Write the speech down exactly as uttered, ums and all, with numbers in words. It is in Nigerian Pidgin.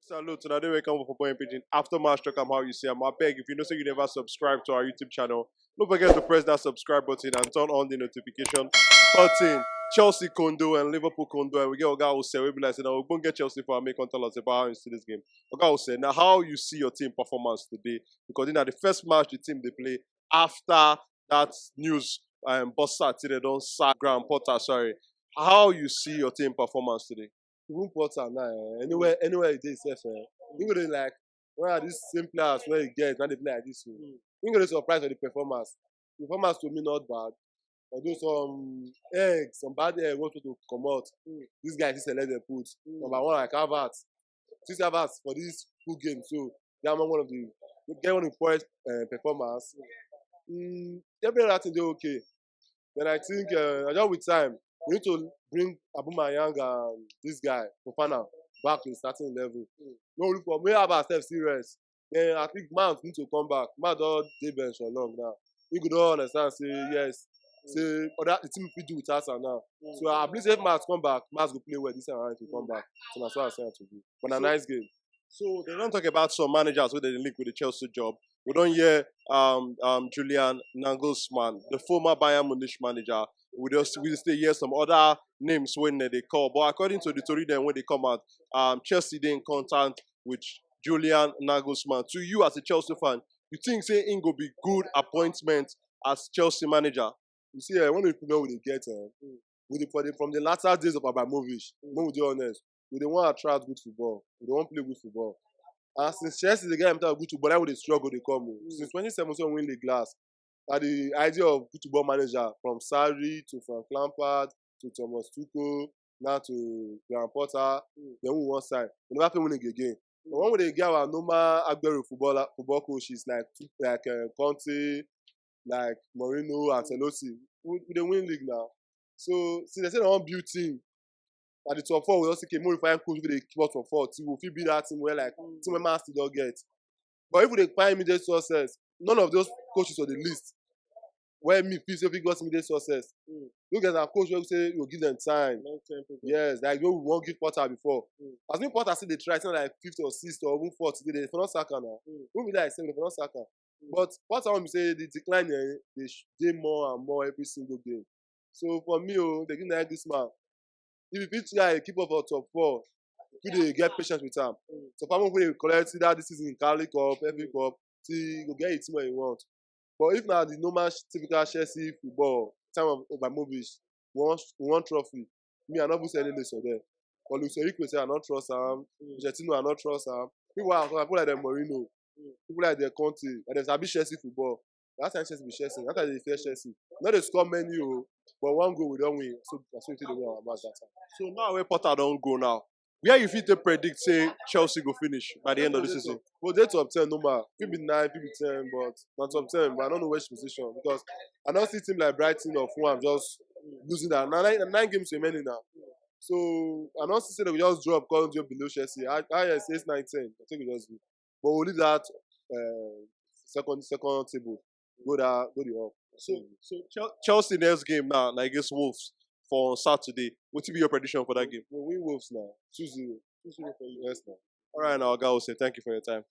Salute, una dey welcome for Boy Pidgin. After match talk am how you see am. I beg, if you know say you never subscribe to our YouTube channel, don't forget to press that subscribe button and turn on the notification button. Chelsea Kondo and Liverpool Kondo, and we get Oga Ose. We be like say now we go get Chelsea for me. Come tell us about how you see this game. Oga Ose, now how you see your team performance today? Because in the first match the team they play after that news, um, boss Saturday don't sack Graham Potter. Sorry, how you see your team performance today? Even Potter now, eh, anywhere anywhere he dey sef, eh, he go dey like, where are these same players wey he get, now they play like this? So he go dey surprised for the performance. Performance to me not bad. Although some eggs, some bad egg wey to comot, this guy fit select the put. Number one, like Havertz. Since Havertz for this full game, so they among one of the, they get one of the poorest uh, performance. Mm, every other thing dey okay. Then I think uh, I just with time we need to bring Aubameyang and this guy Fofana back to the starting eleven. No look for me have ourselves serious. Then I think Mount need to come back. Mount don dey bench for long now. He go don understand say yes, say other the team fit do without am now. So I believe say if Mount come back, Mount go play well this time around if he come back. So na so I say am to be. But na nice game. So they don't talk about some managers wey dey link with the Chelsea job. We don't hear um, um, Julian Nagelsmann, the former Bayern Munich manager. We just we still hear some other names when they call. But according to the story then when they come out, um, Chelsea dey in contact with Julian Nagelsmann. To you as a Chelsea fan, you think say he go be good appointment as Chelsea manager? You see, eh, one of the problem we dey get, eh, we dey, for the, from the latter days of Abramovich, when we dey honest, we dey wan attract good football, we dey wan play good football. And since Chelsea dey get time good football, na we dey struggle dey come o. Since twenty seventeen we win the glass, na the idea of good football manager from Sarri to Frank Lampard to Thomas Tuchel now to Graham Potter, then we wan sign. We never fit win league again. But when we dey get our normal Agbero footballer, football coaches like like uh, Conte, like Mourinho, Ancelotti, we, we dey win league now. So since they say they wan build team, at the top four, we also keep more fine coach wey dey keep us for four. Team we fit be that team where like team wey Man City don get. But if we dey find immediate success, none of those coaches on the list where me feel say fit get immediate success. Look at our coach wey say you go give them time. Long term program. Yes, like wey we wan give Potter before. As me Potter still dey try, say na like fifth or sixth or even fourth today, they for not sack am now. Who be that say they for not sack am? But Potter wan be say the decline eh, dey sh- dey more and more every single game. So for me, oh, they give na this man. If you fit try keep up for top four, you dey get patience with am. So far, we dey collect either this season Carling Cup, F A Cup, till you go get the team wey you want. But if na the normal sh- typical Chelsea football, time of Abramovich, we wan we wan trophy. Me, I no even say any less for there. But Luis Enrique say I no trust am. Pochettino, I no trust am. People are people like dem Mourinho, people like dem Conte, and dem sabi Chelsea football. That time Chelsea be Chelsea. That time they fear Chelsea. No dey score many o, but one goal we don win. So that's what we take dey win our match that time. So now wey Potter don go now, where you fit take predict say Chelsea go finish by the end of the season? Go dey top ten normal. Fit be nine, fit be ten, but na top ten. But I no know which position because I don see team like Brighton or Fulham just losing that. Na nine, na nine games remaining now. So I don see say they go just drop, come dey below Chelsea. I, I yes, eight, nine, ten. I think we just do. But we'll leave that uh, second second table. Go that go the up. So so Chel- Chelsea next game now na against Wolves for Saturday. What will be your prediction for that game? We win Wolves now. Two zero. Two zero for you. Yes now. All right now, Oga Ose, thank you for your time.